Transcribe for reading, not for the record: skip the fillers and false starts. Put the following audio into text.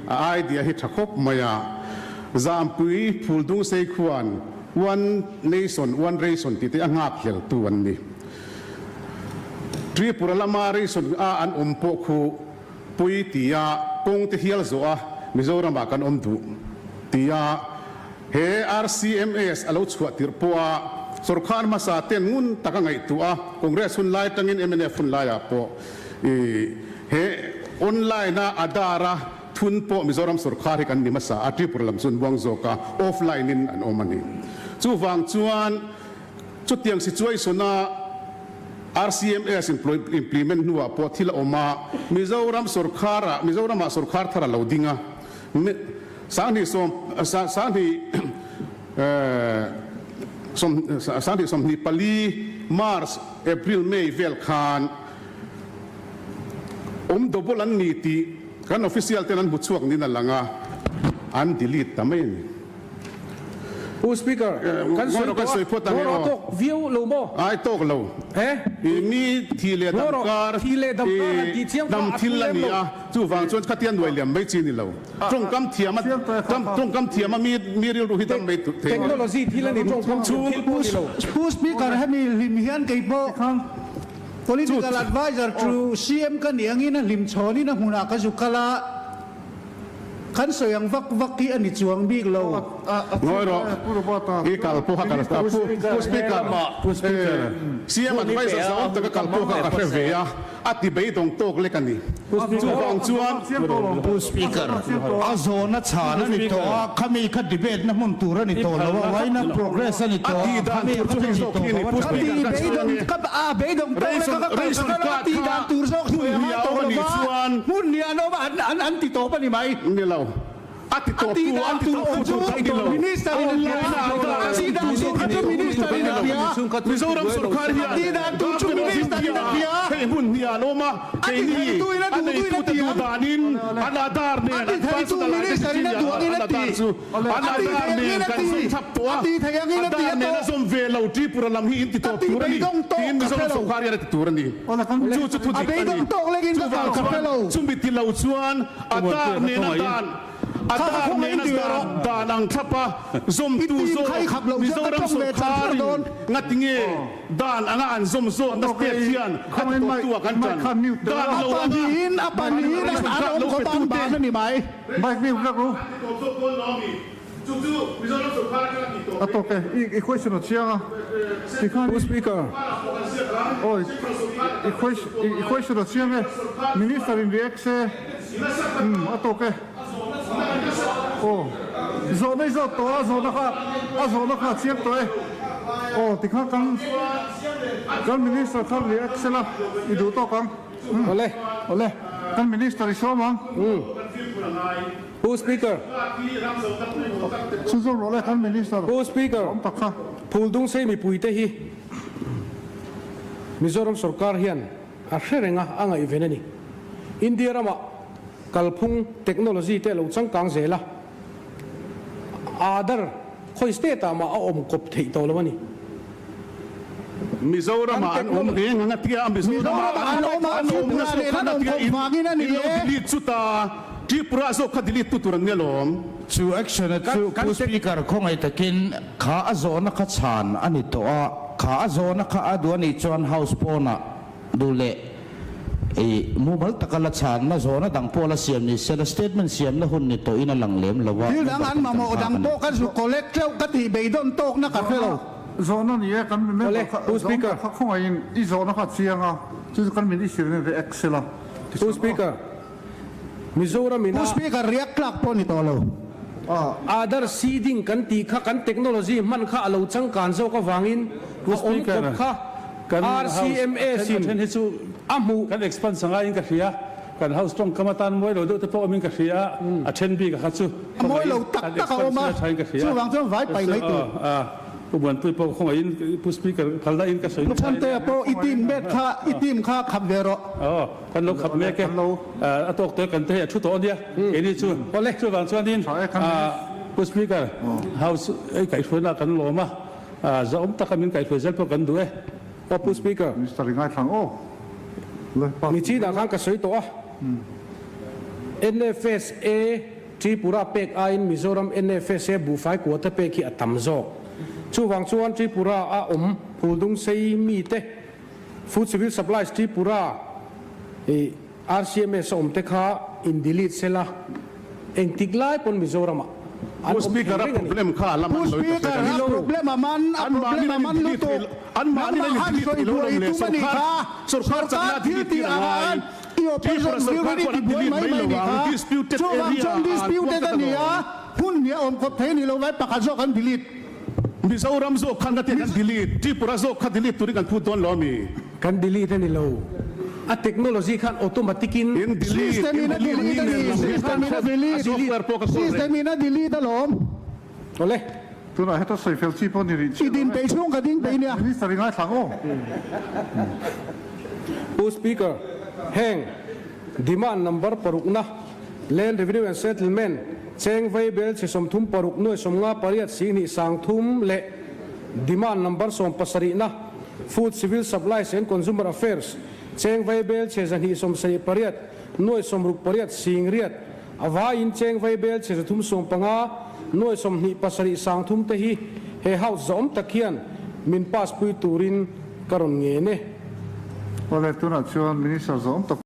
a idea hi tha khawp mai a. Zampui Phuldungsei khuan One Nation, One Ration tih te a nghak hlel tu an ni. Tripura lama ration a an awm pawh khu pui tia kawng te hial zawh a Mizoram ah kan awm duh tia he RCMS a lo chhuah tirh pawh a sorkar hmasa ten ngun tak a ngaihtuah a Congress hun lai atangin mnf hun lai ah pawh i he online a Aadhaar a thun pawh Mizoram sorkar hi kan ni hmasa a Tripura lam chu an buang zawk a offline in an awm a ni. Chuvang chuan Chutiang situation a RCMS implement hnuah pawh thil a awm a, Mizoram sorkar ah Mizoram ah sorkar thar a lo ding a, Sanghnih sawm Sanghnih sawm Sanghnih 24 March April May vel khan awm double an ni tih kan official ten an hmu chhuak niin a lang a, an delete ta mai a ni. Pu Speaker, kan sawi tawh a, ngaw rawh tawk viau lo maw? Ai tawk lo. He? I mi thi leh dam kar, Thi leh dam kar han tih chiang kha dam a thil thu a lem ni lo. a, chuvang chuan khatia nuai liam mai chi ni lo. Tawngkam thiam a, tawngkam thiam a mi mi rilru hi dam mai thei. Technology thil a ni, tawngkam thiam thil pawh ni lo. Pu Speaker, hemi hlim hian kei pawh Political Adviser to CM ka nih angin a hlim chhawnin a hmunah ka zu kal a, Kan sawi ang vak vak hi a ni chuang bik lo. Ngawi rawh, i kal pawh a kal ta. Pu Speaker, CM adviser zau taka kal pawh kha ka hre ve a, a ti beidawng tawk lek a ni. Chuvang chuan. Pu Speaker, a zawhna chhan a ni tawh a, khami kha debate na hmun tur a ni tawh lo a, why not progress a ni A tawh a, tih dan khami tur kha chu hei chu ni zawk tawh hi a ni. lo a Pu tha. Speaker, kan sawi ang e. A beidawng tawk lek a ka kal Ration ka kal a card tih kha dan tur zawk hmun sawi a hnih ngai a tawh awm a lo nih va, chuan. hmun hnih an awm a, an an ti tawp a ni mai. Ni lo. A ti A tawp tih tu, dan an ti tur tawp kha tu chu tur kan ni lo. Minister in a hria Online a, a a tih dan tur kha chu Minister in a hria. Mizoram sorkar A hian tih dan tur chu government of Minister in India a hria. hei hmun hnih an awm a, A ti keini theitu in a a duh duhin a neitute ti duh ang. danin an Aadhaar A nen ti an theitu personal Minister identity in a duh angin an a ti. Aadhaar chu A an ti Aadhaar thei nen angin a kan ti. zawm thlap tawh A a, ti thei angin a ti Aadhaar a nen a tawh. zawm ve lo Tripura lam hi in ti Ka tawp ti tur a ni beidawng tawk tiin ka Mizoram hre lo. sorkar hian a ti tur a ni. Chu chu thu A dik a ni. beidawng tawk lekin ka Chuvang kal ka hre chuan lo. chumi ti lo chuan Aadhaar nen a dan Kha ka Aadhaar khawngaih nen a in ti ve dan rawh. dan ang thlap a I zawmtu team zawk kha i khap loh chuan ka Mizoram tawng ve char char sorkarin dawn. ngati nge dan anga an zawm zawk na state hian a ti tawptu ah kan tan dan A lo anga pahnihin a pahnihin an ration an card awm lo khawp a an petute ban a ni mai. Mike mute vek ru. A tawk e, i question a chiang a, tikhan Pu Speaker. Awi, i question i question a chiang e, Minister in react se, umm a tawk e. Aw, zawhna i zawt tawh a, zawhna kha a zawhna kha a chiang tawh e. Aw, tikhan kan kan Minister kha react se la, i duh tawk ang. Awle, awle. Kan Minister i sawm ang. Pu Speaker. Chu zawk rawh le kan Minister. Pu Speaker, Awm tak kha. Phuldungsei mipuite hi Mizoram sorkar hian a hre reng a, a ngaihven a ni. India ramah kalphung technology te a lo changkang zel a, Aadhaar khawi state ah mah a awm kawp theih tawh lo a ni. Mizoram ah an awm reng ang a tia, Mizoram ah an awm an awm na zawk khan a tia in lo delete chu ta, Tripura zawk kha delete tu tur an nia lawm. Chu action a chu Pu Speaker khawngaih takin kha a zawhna kha chhan a ni tawh a, kha a zawhna kha a duh a nih chuan House pawnah duh leh i mumal taka la chhanna zawhna dang pawh la siam ni sela statement siamna hun ni tawhin a lang lem lo a, Thil dang member an ten kan mamawh nghak dang a ni. pawh ka zu collect teuh ka tih beidawn tawkna ka hre lo. Zawhna ni e, kan member Awle, kha Pu zawhna Speaker. kha khawngaihin i zawhna kha a chiang a, chu chu kan minister in react sela. Pu Speaker, Mizoram Pu ina Speaker, react tlak pawh ni tawh lo. Aadhaar seeding kan tih kha kan technology hman kha a lo changkan zawk avangin Pu a awm Speaker, kawp kha kan House RCMS a then in hi chu a hmuh. kan expand sanga in ka hria, kan House tawngkam atan mawi lo deuh te pawh awmin ka hria, a then bik a kha chu A mawi lo khawngaihin tak kan tak a expand awm a, sela thain ka hria. chuvang chuan vai pai mai tur. Pu Muanpui pawh khawngaihin Pu Speaker phalna in ka sawi Pu Chhantea pawh i team bet kha i team kha khap ve rawh. Aw, kan lo khap mek e. A tawk tawh e kan te hei a thu tawh a nia keini chu. Chuvang chuanin Pu Speaker House ei kaihhruaina kan lawm a, zahawm taka min kaihhruai zel pawh kan duh e. Aw Pu Speaker. Minister i ngaithlang aw. Ni chinah khan ka sawi tawh a. NFSA Tripura pek aiin Mizoram NFSA buhfai quota pek hi a tam zawk. Chuvang chuan Tripura a awm Phuldungsei mite Food Civil Supplies Tripura i RCMS a awm te kha in delete sela engtik lai pawn Mizoram ah an Pu awm thei Speaker a reng a ni. problem kha a lam Pu an lawi ta Speaker hlek a ni. a problem a man a An problem mahni a an man in delete lutuk thei lo an mahni nangmah an in khan delete sawi thei lo buai lawm i le tum a nih sorkar kha sorkar sorkar chakna thil delete tih tir a ang ngai an i Tripura opposition sorkar rilru i chuan an tibuai delete mai mai mai lo nih ang kha disputed chuvang area chuan ah an puang disputed tlat a ni alawm. a hmun hnih a awm khawp thei a ni lo vai pakhat zawk an delete. Mizoram zawk khan ka ti kan delete, Tripura zawk kha delete turin kan phut dawn lo ami? Kan delete a ni lo. A technology khan automatic in. In delete, System in in a delete delete ni a nen ni, lam hi system in a delete, a software pawh ka kawl reng. system in a delete alawm. Awle. Tunah heta sawi fel chi pawh ni rih I chiah lo din e. peih chhung ka ding peih nia. Minister i ngaithla ang aw. Pu Speaker, heng demand number parukna Land Revenue and Settlement, Cheng Vei Bel chhe 36 nuai 50 pariat 20 sang thum leh Demand number 17na Food Civil Supplies and Consumer Affairs, Cheng Vei Bel chhe 278 nuai 68 sing riat a vaiin Cheng Vei Bel chhe 350 nuai 27 sang thum te hi he House zawm tak hian min pass pui turin ka rawn ngen e. Awle, tunah chuan Minister zawm tak.